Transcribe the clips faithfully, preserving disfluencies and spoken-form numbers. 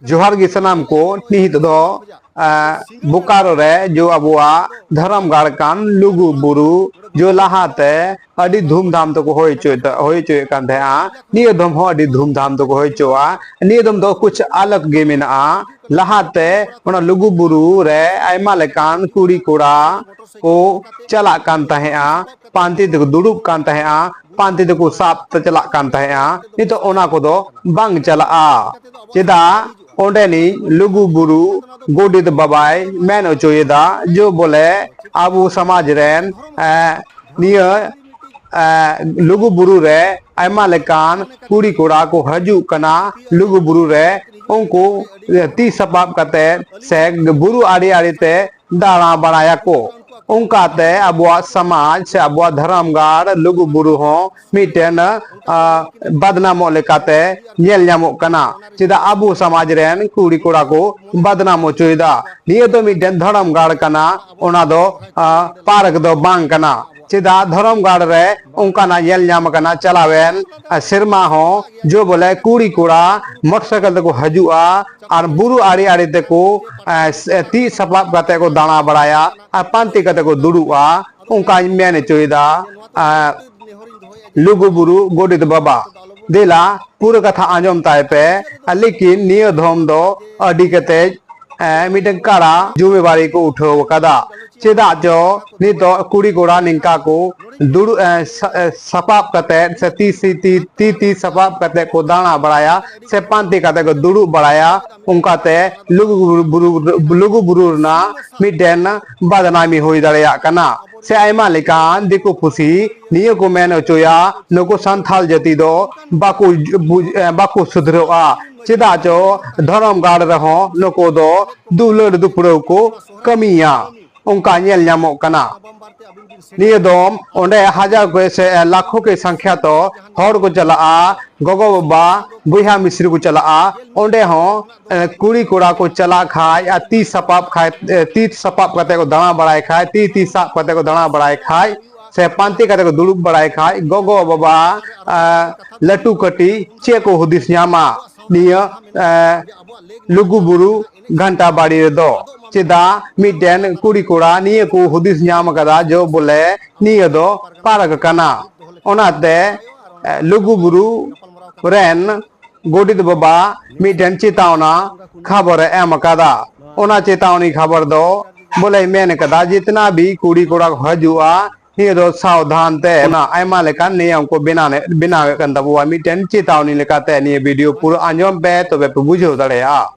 ᱡᱚᱦᱟᱨ ᱜᱮ ᱥᱟᱱᱟᱢ ᱠᱚ᱾ ᱱᱤᱦᱤᱛ ᱫᱚ ᱵᱳᱠᱟᱨᱳ ᱨᱮ ᱡᱚ ᱟᱵᱚᱣᱟᱜ ᱫᱷᱚᱨᱚᱢ ᱜᱟᱲ ᱠᱟᱱ ᱞᱩᱜᱩ ᱵᱩᱨᱩ ᱡᱚ ᱞᱟᱦᱟᱛᱮ ᱟᱹᱰᱤ ᱫᱷᱩᱢᱫᱷᱟᱢ ᱛᱮᱠᱚ ᱦᱩᱭ ᱦᱚᱪᱚᱭᱮᱫ ᱦᱩᱭ ᱦᱚᱪᱚᱭᱮᱫ ᱠᱟᱱ ᱛᱟᱦᱮᱸᱜᱼᱟ᱾ ᱱᱤᱭᱟᱹ ᱫᱚᱢ ᱦᱚᱸ ᱟᱹᱰᱤ ᱫᱷᱩᱢᱫᱷᱟᱢ ᱛᱮᱠᱚ ᱦᱩᱭ ᱦᱚᱪᱚᱣᱟ᱾ ᱱᱤᱭᱟᱹ ᱫᱚᱢ ᱫᱚ ᱠᱩᱪ ᱟᱞᱟᱜᱽ ᱜᱮ ᱢᱮᱱᱟᱜᱼᱟ᱾ ᱞᱟᱦᱟᱛᱮ ᱚᱱᱟ ᱞᱩᱜᱩ ᱵᱩᱨᱩ ᱨᱮ ᱟᱭᱢᱟ ᱞᱮᱠᱟᱱ ᱠᱩᱲᱤ ᱠᱚᱲᱟ ᱠᱚ ᱪᱟᱞᱟᱜ ᱠᱟᱱ ᱛᱟᱦᱮᱸᱜᱼᱟ, ᱯᱟᱱᱛᱮ ᱛᱮᱠᱚ ᱫᱩᱲᱩᱵ ᱠᱟᱱ ᱛᱟᱦᱮᱸᱜᱼᱟ, ᱯᱟᱱᱛᱮ ᱛᱮᱠᱚ ᱥᱟᱵ ᱛᱮ ᱪᱟᱞᱟᱜ ᱠᱟᱱ ᱛᱟᱦᱮᱸᱜᱼᱟ᱾ ᱱᱤᱛᱚᱜ ᱚᱱᱟ ᱠᱚᱫᱚ ᱵᱟᱝ ᱪᱟᱞᱟᱜᱼᱟ᱾ ᱪᱮᱫᱟᱜ ᱚᱸᱰᱮᱱᱤᱡ ᱞᱩᱜᱩ ᱵᱩᱨᱩ ᱜᱚᱰᱮᱛ ᱵᱟᱵᱟᱭ ᱢᱮᱱ ᱦᱚᱪᱚᱭᱮᱫᱟ ᱡᱮ ᱵᱚᱞᱮ ᱟᱵᱚ ᱥᱚᱢᱟᱡᱽ ᱨᱮᱱ ᱱᱤᱭᱟᱹ ᱞᱩᱜᱩ ᱵᱩᱨᱩ ᱨᱮ ᱟᱭᱢᱟ ᱞᱮᱠᱟᱱ ᱠᱩᱲᱤ ᱠᱚᱲᱟ ᱠᱚ ᱦᱤᱡᱩᱜ ᱠᱟᱱᱟ ᱞᱩᱜᱩ ᱵᱩᱨᱩ ᱨᱮ᱾ ᱩᱱᱠᱩ ᱛᱤ ᱥᱟᱯᱟᱵ ᱠᱟᱛᱮ ᱥᱮ ᱵᱩᱨᱩ ᱟᱲᱮ ᱟᱲᱮ ᱛᱮ ᱫᱟᱬᱟ ᱵᱟᱲᱟᱭᱟᱠᱚ᱾ ᱚᱱᱠᱟᱛᱮ ᱟᱵᱚᱣᱟᱜ ᱥᱚᱢᱟᱡᱽ ᱥᱮ ᱟᱵᱚᱣᱟᱜ ᱫᱷᱚᱨᱚᱢ ᱜᱟᱲ ᱞᱩᱜᱩ ᱵᱩᱨᱩ ᱦᱚᱸ ᱢᱤᱫᱴᱮᱱ ᱵᱟᱫᱱᱟᱢᱚᱜ ᱞᱮᱠᱟᱛᱮ ᱧᱮᱞ ᱧᱟᱢᱚᱜ ᱠᱟᱱᱟ᱾ ᱪᱮᱫᱟᱜ ᱟᱵᱚ ᱥᱚᱢᱟᱡᱽ ᱨᱮᱱ ᱠᱩᱲᱤ ᱠᱚᱲᱟ ᱠᱚ ᱵᱟᱫᱱᱟᱢ ᱦᱚᱪᱚᱭᱮᱫᱟ? ᱱᱤᱭᱟᱹ ᱫᱚ ᱢᱤᱫᱴᱮᱱ ᱫᱷᱚᱨᱚᱢ ᱜᱟᱲ ᱠᱟᱱᱟ, ᱚᱱᱟ ᱫᱚ ᱯᱟᱨᱠ ᱫᱚ ᱵᱟᱝ ᱠᱟᱱᱟ᱾ ᱪᱮᱫᱟᱜ ᱫᱷᱚᱨᱚᱢ ᱜᱟᱲ ᱨᱮ ᱚᱱᱠᱟᱱᱟᱜ ᱧᱮᱞ ᱧᱟᱢ ᱠᱟᱱᱟ? ᱪᱟᱞᱟᱣᱮᱱ ᱥᱮᱨᱢᱟ ᱦᱚᱸ ᱡᱚ ᱵᱚᱞᱮ ᱠᱩᱲᱤ ᱠᱚᱲᱟ ᱢᱚᱴᱚᱨ ᱥᱟᱭᱠᱮᱞ ᱛᱮᱠᱚ ᱦᱤᱡᱩᱜᱼᱟ ᱟᱨ ᱵᱩᱨᱩ ᱟᱲᱮ ᱟᱲᱮ ᱛᱮᱠᱚ ᱛᱤ ᱥᱟᱯᱟᱵ ᱠᱟᱛᱮ ᱠᱚ ᱫᱟᱬᱟ ᱵᱟᱲᱟᱭᱟ ᱟᱨ ᱯᱟᱱᱛᱮ ᱠᱟᱛᱮ ᱠᱚ ᱫᱩᱲᱩᱵᱼᱟ᱾ ᱚᱱᱠᱟᱧ ᱢᱮᱱ ᱦᱚᱪᱚᱭᱮᱫᱟ ᱞᱩᱜᱩ ᱵᱩᱨᱩ ᱜᱚᱰᱮᱛ ᱵᱟᱵᱟ᱾ ᱫᱮᱞᱟ ᱯᱩᱨᱟᱹ ᱠᱟᱛᱷᱟ ᱟᱸᱡᱚᱢ ᱛᱟᱭ ᱯᱮ᱾ ᱞᱮᱠᱤᱱ ᱱᱤᱭᱟᱹ ᱫᱷᱚᱢ ᱫᱚ ᱟᱹᱰᱤ ᱠᱟᱛᱮ ᱢᱤᱫᱴᱮᱱ ᱠᱟᱲᱟ ᱡᱩᱢᱤᱵᱟᱨᱤ ᱠᱚ ᱩᱴᱷᱟᱹᱣ ᱟᱠᱟᱫᱟ᱾ ᱪᱮᱫᱟᱜ ᱪᱚ ᱱᱤᱛᱚᱜ ᱠᱩᱲᱤ ᱠᱚᱲᱟ ᱱᱤᱝᱠᱟ ᱠᱚ ᱫᱩᱲᱩᱵ ᱥᱟᱯᱟᱵ ᱠᱟᱛᱮ ᱥᱮ ᱛᱤ ᱛᱤ ᱛᱤ ᱥᱟᱯᱟᱵ ᱠᱟᱛᱮ ᱠᱚ ᱫᱟᱬᱟ ᱵᱟᱲᱟᱭᱟ ᱥᱮ ᱯᱟᱱᱛᱮ ᱠᱟᱛᱮ ᱠᱚ ᱫᱩᱲᱩᱵ ᱵᱟᱲᱟᱭᱟ᱾ ᱚᱱᱠᱟᱛᱮ ᱞᱩᱜᱩ ᱵᱩᱨᱩ ᱞᱩᱜᱩ ᱵᱩᱨᱩ ᱨᱮᱱᱟᱜ ᱢᱤᱫᱴᱮᱱ ᱵᱟᱫᱱᱟᱢᱤ ᱦᱩᱭ ᱫᱟᱲᱮᱭᱟᱜ ᱠᱟᱱᱟ᱾ ᱥᱮ ᱟᱭᱢᱟ ᱞᱮᱠᱟᱱ ᱫᱤᱠᱩ ᱯᱩᱥᱤ ᱱᱤᱭᱟᱹ ᱠᱚ ᱢᱮᱱ ᱦᱚᱪᱚᱭᱟ ᱱᱩᱠᱩ ᱥᱟᱱᱛᱟᱞ ᱡᱟᱹᱛᱤ ᱫᱚ ᱵᱟᱠᱚ ᱵᱟᱠᱚ ᱥᱩᱫᱷᱨᱟᱹᱜᱼᱟ᱾ ᱪᱮᱫᱟᱜ ᱪᱚ ᱫᱷᱚᱨᱚᱢ ᱜᱟᱲ ᱨᱮᱦᱚᱸ ᱱᱩᱠᱩ ᱫᱚ ᱫᱩᱞᱟᱹᱲ ᱫᱩᱯᱲᱟᱹᱣ ᱠᱚ ᱠᱟᱹᱢᱤᱭᱟ᱾ ᱚᱱᱠᱟ ᱧᱮᱞ ᱧᱟᱢᱚᱜ ᱠᱟᱱᱟ᱾ ᱱᱤᱭᱟᱹ ᱫᱚᱢ ᱚᱸᱰᱮ ᱦᱟᱡᱟᱨ ᱠᱚ ᱥᱮ ᱞᱟᱠᱷᱚ ᱠᱮ ᱥᱚᱝᱠᱷᱭᱟ ᱛᱚ ᱦᱚᱲ ᱠᱚ ᱪᱟᱞᱟᱜᱼᱟ, ᱜᱚᱜᱚ ᱵᱟᱵᱟ ᱵᱚᱭᱦᱟ ᱢᱤᱥᱨᱤ ᱠᱚ ᱪᱟᱞᱟᱜᱼᱟ᱾ ᱚᱸᱰᱮ ᱦᱚᱸ ᱠᱩᱲᱤ ᱠᱚᱲᱟ ᱠᱚ ᱪᱟᱞᱟᱜ ᱠᱷᱟᱡ ᱟᱨ ᱛᱤ ᱥᱟᱯᱟᱵ ᱠᱷᱟᱡ ᱛᱤ ᱥᱟᱯᱟᱵ ᱠᱟᱛᱮ ᱠᱚ ᱫᱟᱬᱟ ᱵᱟᱲᱟᱭ ᱠᱷᱟᱡ ᱛᱤ ᱛᱤ ᱥᱟᱵ ᱠᱟᱛᱮ ᱠᱚ ᱫᱟᱬᱟ ᱵᱟᱲᱟᱭ ᱠᱷᱟᱡ ᱥᱮ ᱯᱟᱱᱛᱮ ᱠᱟᱛᱮ ᱠᱚ ᱫᱩᱲᱩᱵ ᱵᱟᱲᱟᱭ ᱠᱷᱟᱡ ᱜᱚᱜᱚ ᱵᱟᱵᱟ ᱞᱟᱹᱴᱩ ᱠᱟᱹᱴᱤᱡ ᱪᱮᱫ ᱠᱚ ᱦᱩᱫᱤᱥ ᱧᱟᱢᱟ? ᱱᱤᱭᱟᱹ ᱞᱩᱜᱩᱵᱩᱨᱩ ᱜᱷᱟᱱᱴᱟ ᱵᱟᱲᱤ ᱨᱮᱫᱚ᱾ ᱪᱮᱫᱟᱜ ᱢᱤᱫᱴᱮᱱ ᱠᱩᱲᱤ ᱠᱚᱲᱟ ᱱᱤᱭᱟᱹ ᱠᱚ ᱦᱩᱫᱤᱥ ᱧᱟᱢ ᱟᱠᱟᱫᱟ ᱡᱮ ᱵᱚᱞᱮ ᱱᱤᱭᱟᱹ ᱫᱚ ᱯᱟᱨᱠ ᱠᱟᱱᱟ᱾ ᱚᱱᱟᱛᱮ ᱞᱩᱜᱩᱵᱩᱨᱩ ᱨᱮᱱ ᱜᱚᱰᱮᱛ ᱵᱟᱵᱟ ᱢᱤᱫᱴᱮᱱ ᱪᱮᱛᱟᱣᱱᱟ ᱠᱷᱚᱵᱚᱨᱮ ᱮᱢ ᱟᱠᱟᱫᱟ᱾ ᱚᱱᱟ ᱪᱮᱛᱟᱣᱱᱤ ᱠᱷᱚᱵᱚᱨ ᱫᱚ ᱵᱚᱞᱮ ᱢᱮᱱ ᱟᱠᱟᱫᱟ, ᱡᱤᱛᱱᱟ ᱵᱷᱤ ᱠᱩᱲᱤ ᱠᱚᱲᱟ ᱠᱚ ᱦᱤᱡᱩᱜᱼᱟ, ᱱᱤᱭᱟᱹ ᱫᱚ ᱥᱟᱵᱫᱷᱟᱱ ᱛᱮ ᱚᱱᱟ ᱟᱭᱢᱟ ᱞᱮᱠᱟᱱ ᱱᱤᱭᱚᱢ ᱠᱚ ᱵᱮᱱᱟᱣ ᱵᱮᱱᱟᱣᱮᱫ ᱠᱟᱱ ᱛᱟᱵᱚᱣᱟ᱾ ᱢᱤᱫᱴᱮᱱ ᱪᱮᱛᱟᱣᱱᱤ ᱞᱮᱠᱟᱛᱮ ᱱᱤᱭᱟᱹ ᱵᱷᱤᱰᱤᱭᱳ ᱯᱩᱨᱟᱹ ᱟᱸᱡᱚᱢ ᱯᱮ, ᱛᱚᱵᱮ ᱯᱮ ᱵᱩᱡᱷᱟᱹᱣ ᱫᱟᱲᱮᱭᱟᱜᱼᱟ᱾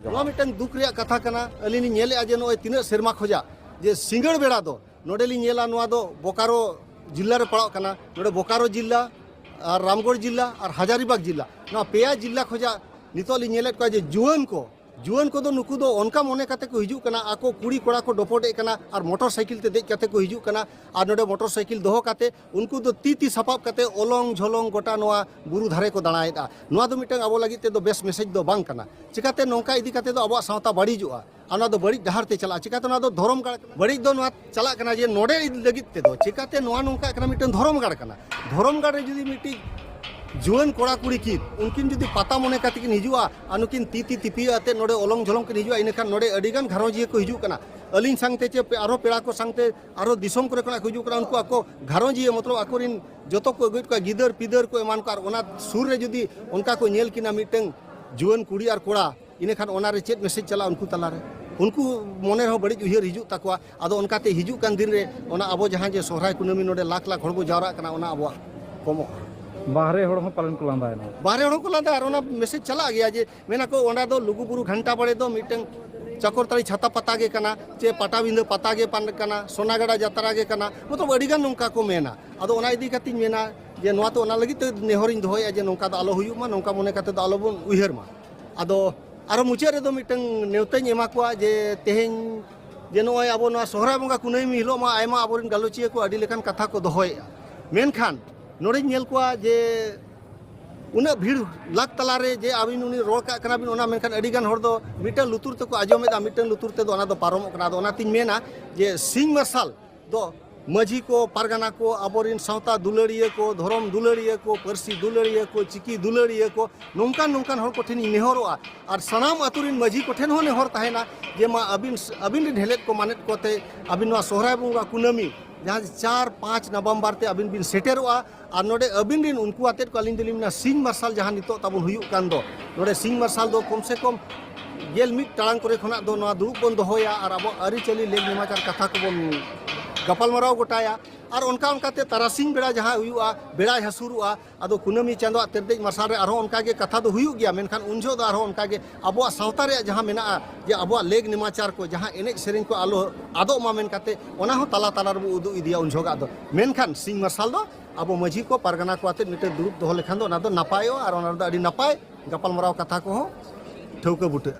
ᱱᱚᱣᱟ ᱢᱤᱫᱴᱟᱝ ᱫᱩᱠ ᱨᱮᱭᱟᱜ ᱠᱟᱛᱷᱟ ᱠᱟᱱᱟ᱾ ᱟᱹᱞᱤᱧ ᱞᱤᱧ ᱧᱮᱞᱮᱫᱼᱟ ᱡᱮ ᱱᱚᱜᱼᱚᱭ ᱛᱤᱱᱟᱹᱜ ᱥᱮᱨᱢᱟ ᱠᱷᱚᱡᱟᱜ ᱡᱮ ᱥᱤᱸᱜᱟᱹᱲ ᱵᱮᱲᱟ ᱫᱚ ᱱᱚᱰᱮ ᱞᱤᱧ ᱧᱮᱞᱟ, ᱱᱚᱣᱟ ᱫᱚ ᱵᱳᱠᱟᱨᱳ ᱡᱤᱞᱟ ᱨᱮ ᱯᱟᱲᱟᱜ ᱠᱟᱱᱟ᱾ ᱱᱚᱰᱮ ᱵᱳᱠᱟᱨᱳ ᱡᱤᱞᱟ ᱟᱨ ᱨᱟᱢᱜᱚᱲ ᱡᱤᱞᱟ ᱟᱨ ᱦᱟᱡᱟᱨᱤᱵᱟᱜᱽ ᱡᱤᱞᱟ, ᱱᱚᱣᱟ ᱯᱮᱭᱟ ᱡᱤᱞᱟ ᱠᱷᱚᱡᱟᱜ ᱱᱤᱛᱚᱜ ᱞᱤᱧ ᱧᱮᱞᱮᱫ ᱠᱚᱣᱟ ᱡᱮ ᱡᱩᱣᱟᱹᱱ ᱠᱚ, ᱡᱩᱣᱟᱹᱱ ᱠᱚᱫᱚ ᱱᱩᱠᱩ ᱫᱚ ᱚᱱᱠᱟ ᱢᱚᱱᱮ ᱠᱟᱛᱮ ᱠᱚ ᱦᱤᱡᱩᱜ ᱠᱟᱱᱟ, ᱟᱠᱚ ᱠᱩᱲᱤ ᱠᱚᱲᱟ ᱠᱚ ᱰᱚᱯᱚᱴᱮᱫ ᱠᱟᱱᱟ ᱟᱨ ᱢᱚᱴᱚᱨ ᱥᱟᱭᱠᱮᱞ ᱛᱮ ᱫᱮᱡ ᱠᱟᱛᱮ ᱠᱚ ᱦᱤᱡᱩᱜ ᱠᱟᱱᱟ᱾ ᱟᱨ ᱱᱚᱰᱮ ᱢᱚᱴᱚᱨ ᱥᱟᱭᱠᱮᱞ ᱫᱚᱦᱚ ᱠᱟᱛᱮ ᱩᱱᱠᱩ ᱫᱚ ᱛᱤ ᱛᱤ ᱥᱟᱯᱟᱵ ᱠᱟᱛᱮ ᱚᱞᱚᱝ ᱡᱷᱚᱞᱚᱝ ᱜᱚᱴᱟ ᱱᱚᱣᱟ ᱵᱩᱨᱩ ᱫᱷᱟᱨᱮ ᱠᱚ ᱫᱟᱬᱟᱭᱮᱫᱼᱟ᱾ ᱱᱚᱣᱟ ᱫᱚ ᱢᱤᱫᱴᱟᱝ ᱟᱵᱚ ᱞᱟᱹᱜᱤᱫ ᱛᱮᱫᱚ ᱵᱮᱥ ᱢᱮᱥᱮᱡᱽ ᱫᱚ ᱵᱟᱝ ᱠᱟᱱᱟ᱾ ᱪᱤᱠᱟᱛᱮ ᱱᱚᱝᱠᱟ ᱤᱫᱤ ᱠᱟᱛᱮ ᱫᱚ ᱟᱵᱚᱣᱟᱜ ᱥᱟᱶᱛᱟ ᱵᱟᱹᱲᱤᱡᱚᱜᱼᱟ᱾ ᱟᱨ ᱱᱚᱣᱟ ᱫᱚ ᱵᱟᱹᱲᱤᱡ ᱰᱟᱦᱟᱨ ᱛᱮ ᱪᱟᱞᱟᱜᱼᱟ᱾ ᱪᱤᱠᱟᱹᱛᱮ ᱱᱚᱣᱟ ᱫᱚ ᱫᱷᱚᱨᱚᱢ ᱜᱟᱲ ᱠᱟᱱᱟ? ᱵᱟᱹᱲᱤᱡ ᱫᱚ ᱱᱚᱣᱟ ᱪᱟᱞᱟᱜ ᱠᱟᱱᱟ ᱡᱮ ᱱᱚᱰᱮ ᱞᱟᱹᱜᱤᱫ ᱛᱮᱫᱚ᱾ ᱪᱤᱠᱟᱹᱛᱮ ᱱᱚᱣᱟ ᱱᱚᱝᱠᱟᱜ ᱠᱟᱱᱟ? ᱢᱤᱫᱴᱟᱝ ᱫᱷᱚᱨᱚᱢ ᱜᱟᱲ ᱠᱟᱱᱟ᱾ ᱫᱷᱚᱨᱚᱢ ᱜᱟᱲ ᱨᱮ ᱡᱩᱫᱤ ᱢᱤᱫᱴᱤᱡ ᱡᱩᱣᱟᱹᱱ ᱠᱚᱲᱟ ᱠᱩᱲᱤ ᱠᱤᱱ, ᱩᱱᱠᱤᱱ ᱡᱩᱫᱤ ᱯᱟᱛᱟ ᱢᱚᱱᱮ ᱠᱟᱛᱮ ᱠᱤᱱ ᱦᱤᱡᱩᱜᱼᱟ ᱟᱨ ᱱᱩᱠᱤᱱ ᱛᱤ ᱛᱤ ᱛᱤᱯᱤ ᱟᱛᱮ ᱱᱚᱰᱮ ᱚᱞᱚᱝ ᱡᱷᱚᱞᱚᱝ ᱠᱤᱱ ᱦᱤᱡᱩᱜᱼᱟ, ᱤᱱᱟᱹᱠᱷᱟᱱ ᱱᱚᱰᱮ ᱟᱹᱰᱤ ᱜᱟᱱ ᱜᱷᱟᱨᱚᱸᱡᱽᱤᱭᱟᱹ ᱠᱚ ᱦᱤᱡᱩᱜ ᱠᱟᱱᱟ᱾ ᱟᱹᱞᱤᱧ ᱥᱟᱝᱛᱮ ᱪᱮ ᱯᱮ-, ᱟᱨᱦᱚᱸ ᱯᱮᱲᱟ ᱠᱚ ᱥᱟᱝᱛᱮ ᱟᱨᱦᱚᱸ ᱫᱤᱥᱚᱢ ᱠᱚᱨᱮ ᱠᱷᱚᱱᱟᱜ ᱠᱚ ᱦᱤᱡᱩᱜ ᱠᱟᱱᱟ᱾ ᱩᱱᱠᱩ ᱟᱠᱚ ᱜᱷᱟᱨᱚᱸᱡᱽᱤᱭᱟᱹ, ᱢᱚᱛᱞᱚᱵ ᱟᱠᱚᱨᱮᱱ ᱡᱚᱛᱚ ᱠᱚ ᱟᱹᱜᱩᱭᱮᱫ ᱠᱚᱣᱟ, ᱜᱤᱫᱟᱹᱨ ᱯᱤᱫᱟᱹᱨ ᱠᱚ ᱮᱢᱟᱱ ᱠᱚ, ᱟᱨ ᱚᱱᱟ ᱥᱩᱨ ᱨᱮ ᱡᱩᱫᱤ ᱚᱱᱠᱟ ᱠᱚ ᱧᱮᱞ ᱠᱤᱱᱟ ᱢᱤᱫᱴᱟᱝ ᱡᱩᱣᱟᱹᱱ ᱠᱩᱲᱤ ᱟᱨ ᱠᱚᱲᱟ, ᱤᱱᱟᱹᱠᱷᱟᱱ ᱚᱱᱟᱨᱮ ᱪᱮᱫ ᱢᱮᱥᱮᱡᱽ ᱪᱟᱞᱟᱜᱼᱟ ᱩᱱᱠᱩ ᱛᱟᱞᱟᱨᱮ? ᱩᱱᱠᱩ ᱢᱚᱱᱮ ᱨᱮᱦᱚᱸ ᱵᱟᱹᱲᱤᱡ ᱩᱭᱦᱟᱹᱨ ᱦᱤᱡᱩᱜ ᱛᱟᱠᱚᱣᱟ᱾ ᱟᱫᱚ ᱚᱱᱠᱟᱛᱮ ᱦᱤᱡᱩᱜ ᱠᱟᱱ ᱫᱤᱱ ᱨᱮ ᱚᱱᱟ ᱟᱵᱚ ᱡᱟᱦᱟᱸ ᱡᱮ ᱥᱚᱦᱨᱟᱭ ᱠᱩᱱᱟᱹᱢᱤ ᱱᱚᱰᱮ ᱞᱟᱠᱷ ᱞᱟᱠᱷ ᱦᱚᱲ ᱵᱚ ᱡᱟᱣᱨᱟᱜ ᱠᱟᱱᱟ, ᱚᱱᱟ ᱟᱵᱚᱣᱟᱜ ᱠᱚᱢᱚᱜᱼᱟ᱾ ᱵᱟᱦᱨᱮ ᱦᱚᱲ ᱦᱚᱸ ᱯᱟᱞᱮᱱ ᱠᱚ ᱞᱟᱸᱫᱟᱭᱮᱱᱟ᱾ ᱵᱟᱦᱨᱮ ᱦᱚᱲ ᱦᱚᱸ ᱠᱚ ᱞᱟᱸᱫᱟᱭᱟ, ᱟᱨ ᱚᱱᱟ ᱢᱮᱥᱮᱡᱽ ᱪᱟᱞᱟᱜ ᱜᱮᱭᱟ ᱡᱮ ᱢᱮᱱᱟᱠᱚ ᱚᱸᱰᱮ ᱫᱚ ᱞᱩᱜᱩᱵᱩᱨᱩ ᱜᱷᱟᱱᱴᱟ ᱵᱟᱲᱮ ᱫᱚ ᱢᱤᱫᱴᱟᱝ ᱪᱟᱠᱚᱨᱛᱟᱹᱲᱤ ᱪᱷᱟᱛᱟ ᱯᱟᱛᱟ ᱜᱮ ᱠᱟᱱᱟ, ᱪᱮ ᱯᱟᱴᱟᱵᱤᱸᱫᱷᱟᱹ ᱯᱟᱛᱟ ᱜᱮ ᱯᱟᱱ-, ᱠᱟᱱᱟ, ᱥᱚᱱᱟᱜᱟᱲᱟ ᱡᱟᱛᱨᱟ ᱜᱮ ᱠᱟᱱᱟ, ᱢᱚᱛᱞᱚᱵ ᱟᱹᱰᱤᱜᱟᱱ ᱱᱚᱝᱠᱟ ᱠᱚ ᱢᱮᱱᱟ᱾ ᱟᱫᱚ ᱚᱱᱟ ᱤᱫᱤ ᱠᱟᱛᱮᱧ ᱢᱮᱱᱟ ᱡᱮ ᱱᱚᱣᱟ ᱛᱚ ᱚᱱᱟ ᱞᱟᱹᱜᱤᱫ ᱛᱮ ᱱᱮᱦᱚᱨᱤᱧ ᱫᱚᱦᱚᱭᱮᱫᱼᱟ ᱡᱮ ᱱᱚᱝᱠᱟ ᱫᱚ ᱟᱞᱚ ᱦᱩᱭᱩᱜ ᱢᱟ, ᱱᱚᱝᱠᱟ ᱢᱚᱱᱮ ᱠᱟᱛᱮ ᱫᱚ ᱟᱞᱚᱵᱚᱱ ᱩᱭᱦᱟᱹᱨ ᱢᱟ᱾ ᱟᱫᱚ ᱟᱨᱚ ᱢᱩᱪᱟᱹᱫ ᱨᱮᱫᱚ ᱢᱤᱫᱴᱟᱝ ᱱᱮᱣᱛᱟᱧ ᱮᱢᱟ ᱠᱚᱣᱟ ᱡᱮ ᱛᱮᱦᱮᱧ ᱡᱮ ᱱᱚᱜᱼᱚᱭ ᱟᱵᱚ ᱱᱚᱣᱟ ᱥᱚᱦᱨᱟᱭ ᱵᱚᱸᱜᱟ ᱠᱩᱱᱟᱹᱢᱤ ᱦᱤᱞᱳᱜ ᱢᱟ ᱟᱭᱢᱟ ᱟᱵᱚᱨᱮᱱ ᱜᱟᱞᱚᱪᱤᱭᱟᱹ ᱠᱚ ᱟᱹᱰᱤ ᱞᱮᱠᱟᱱ ᱠᱟᱛᱷᱟ ᱠᱚ ᱫᱚᱦᱚᱭᱮᱫᱼᱟ, ᱢᱮᱱᱠᱷᱟᱱ ᱱᱚᱰᱮᱧ ᱧᱮᱞ ᱠᱚᱣᱟ ᱡᱮ ᱩᱱᱟᱹᱜ ᱵᱷᱤᱲ ᱞᱟᱠ ᱛᱟᱞᱟᱨᱮ ᱡᱮ ᱟᱹᱵᱤᱱ ᱩᱱᱤ ᱨᱚᱲ ᱠᱟᱜ ᱠᱟᱱᱟ ᱵᱤᱱ, ᱚᱱᱟ ᱢᱮᱱᱠᱷᱟᱱ ᱟᱹᱰᱤ ᱜᱟᱱ ᱦᱚᱲ ᱫᱚ ᱢᱤᱫᱴᱟᱝ ᱞᱩᱛᱩᱨ ᱛᱮᱠᱚ ᱟᱸᱡᱚᱢᱮᱫᱟ, ᱢᱤᱫᱴᱟᱝ ᱞᱩᱛᱩᱨ ᱛᱮᱫᱚ ᱚᱱᱟ ᱫᱚ ᱯᱟᱨᱚᱢᱚᱜ ᱠᱟᱱᱟ᱾ ᱟᱫᱚ ᱚᱱᱟᱛᱤᱧ ᱢᱮᱱᱟ ᱡᱮ ᱥᱤᱧ ᱢᱟᱨᱥᱟᱞ ᱫᱚ ᱢᱟᱹᱡᱷᱤ ᱠᱚ, ᱯᱟᱨᱜᱟᱱᱟ ᱠᱚ, ᱟᱵᱚᱨᱮᱱ ᱥᱟᱶᱛᱟ ᱫᱩᱞᱟᱹᱲᱤᱭᱟᱹ ᱠᱚ, ᱫᱷᱚᱨᱚᱢ ᱫᱩᱞᱟᱹᱲᱤᱭᱟᱹ ᱠᱚ, ᱯᱟᱹᱨᱥᱤ ᱫᱩᱞᱟᱹᱲᱤᱭᱟᱹ ᱠᱚ, ᱪᱤᱠᱤ ᱫᱩᱞᱟᱹᱲᱤᱭᱟᱹ ᱠᱚ, ᱱᱚᱝᱠᱟᱱ ᱱᱚᱝᱠᱟᱱ ᱦᱚᱲ ᱠᱚᱴᱷᱮᱱᱤᱧ ᱱᱮᱦᱚᱨᱚᱜᱼᱟ᱾ ᱟᱨ ᱥᱟᱱᱟᱢ ᱟᱹᱛᱩ ᱨᱮᱱ ᱢᱟᱹᱡᱷᱤ ᱠᱚᱴᱷᱮᱱ ᱦᱚᱸ ᱱᱮᱦᱚᱨ ᱛᱟᱦᱮᱱᱟ ᱡᱮ ᱢᱟ ᱟᱹᱵᱤᱱ, ᱟᱹᱵᱤᱱ ᱨᱮᱱ ᱦᱮᱞᱮᱫ ᱠᱚ ᱢᱟᱱᱮᱛ ᱠᱚᱛᱮ ᱟᱹᱵᱤᱱ ᱱᱚᱣᱟ ᱥᱚᱦᱨᱟᱭ ᱵᱚᱸᱜᱟ ᱠᱩᱱᱟᱹᱢᱤ ᱡᱟᱦᱟᱸ ᱪᱟᱨ ᱯᱟᱸᱪ ᱱᱚᱵᱷᱮᱢᱵᱚᱨ ᱛᱮ ᱟᱹᱵᱤᱱ ᱵᱤᱱ ᱥᱮᱴᱮᱨᱚᱜᱼᱟ᱾ ᱟᱨ ᱱᱚᱰᱮ ᱟᱹᱵᱤᱱ ᱨᱮᱱ ᱩᱱᱠᱩ ᱟᱛᱮᱫ ᱠᱚ ᱟᱹᱞᱤᱧ ᱫᱚᱞᱤᱧ ᱢᱮᱱᱟ ᱥᱤᱧ ᱢᱟᱨᱥᱟᱞ ᱡᱟᱦᱟᱸ ᱱᱤᱛᱚᱜ ᱛᱟᱵᱚᱱ ᱦᱩᱭᱩᱜ ᱠᱟᱱ ᱫᱚ, ᱱᱚᱰᱮ ᱥᱤᱧ ᱢᱟᱨᱥᱟᱞ ᱫᱚ ᱠᱚᱢ ᱥᱮ ᱠᱚᱢ ᱜᱮᱞ ᱢᱤᱫ ᱴᱟᱲᱟᱝ ᱠᱚᱨᱮ ᱠᱷᱚᱱᱟᱜ ᱫᱚ ᱱᱚᱣᱟ ᱫᱩᱲᱩᱵ ᱵᱚᱱ ᱫᱚᱦᱚᱭᱟ ᱟᱨ ᱟᱵᱚ ᱟᱹᱨᱤᱪᱟᱹᱞᱤ ᱞᱮᱠ ᱱᱮᱢᱟᱪᱟᱨ ᱠᱟᱛᱷᱟ ᱠᱚᱵᱚᱱ ᱜᱟᱯᱟᱞᱢᱟᱨᱟᱣ ᱜᱚᱴᱟᱭᱟ᱾ ᱟᱨ ᱚᱱᱠᱟ ᱚᱱᱠᱟᱛᱮ ᱛᱟᱨᱟᱥᱤᱧ ᱵᱮᱲᱟ ᱡᱟᱦᱟᱸ ᱦᱩᱭᱩᱜᱼᱟ, ᱵᱮᱲᱟᱭ ᱦᱟᱹᱥᱩᱨᱚᱜᱼᱟ, ᱟᱫᱚ ᱠᱩᱱᱟᱹᱢᱤ ᱪᱟᱸᱫᱳᱣᱟᱜ ᱛᱮᱨᱫᱮᱡ ᱢᱟᱨᱥᱟᱞ ᱨᱮ ᱟᱨᱦᱚᱸ ᱚᱱᱠᱟ ᱜᱮ ᱠᱟᱛᱷᱟ ᱫᱚ ᱦᱩᱭᱩᱜ ᱜᱮᱭᱟ, ᱢᱮᱱᱠᱷᱟᱱ ᱩᱱ ᱡᱚᱦᱚᱜ ᱫᱚ ᱟᱨᱦᱚᱸ ᱚᱱᱠᱟ ᱜᱮ ᱟᱵᱚᱣᱟᱜ ᱥᱟᱶᱛᱟ ᱨᱮᱭᱟᱜ ᱡᱟᱦᱟᱸ ᱢᱮᱱᱟᱜᱼᱟ, ᱡᱮ ᱟᱵᱚᱣᱟᱜ ᱞᱮᱠ ᱱᱮᱢᱟᱪᱟᱨ ᱠᱚ, ᱡᱟᱦᱟᱸ ᱮᱱᱮᱡ ᱥᱮᱨᱮᱧ ᱠᱚ ᱟᱞᱚ ᱟᱫᱚᱜ ᱢᱟ ᱢᱮᱱ ᱠᱟᱛᱮ, ᱚᱱᱟ ᱦᱚᱸ ᱛᱟᱞᱟ ᱛᱟᱞᱟ ᱨᱮᱵᱚ ᱩᱫᱩᱜ ᱤᱫᱤᱭᱟ ᱩᱱ ᱡᱚᱦᱚᱜᱟᱜ ᱫᱚ᱾ ᱢᱮᱱᱠᱷᱟᱱ ᱥᱤᱧ ᱢᱟᱨᱥᱟᱞ ᱫᱚ ᱟᱵᱚ ᱢᱟᱹᱡᱷᱤ ᱠᱚ, ᱯᱟᱨᱜᱟᱱᱟ ᱠᱚ ᱟᱛᱮᱫ ᱢᱤᱫᱴᱮᱱ ᱫᱩᱲᱩᱵ ᱫᱚᱦᱚ ᱞᱮᱠᱷᱟᱱ ᱫᱚ ᱚᱱᱟ ᱫᱚ ᱱᱟᱯᱟᱭᱚᱜᱼᱟ ᱟᱨ ᱚᱱᱟ ᱨᱮᱫᱚ ᱟᱹᱰᱤ ᱱᱟᱯᱟᱭ ᱜᱟᱯᱟᱞᱢᱟᱨᱟᱣ ᱠᱟᱛᱷᱟ ᱠᱚᱦᱚᱸ ᱴᱷᱟᱹᱣᱠᱟᱹ ᱵᱩᱴᱟᱹᱜᱼᱟ᱾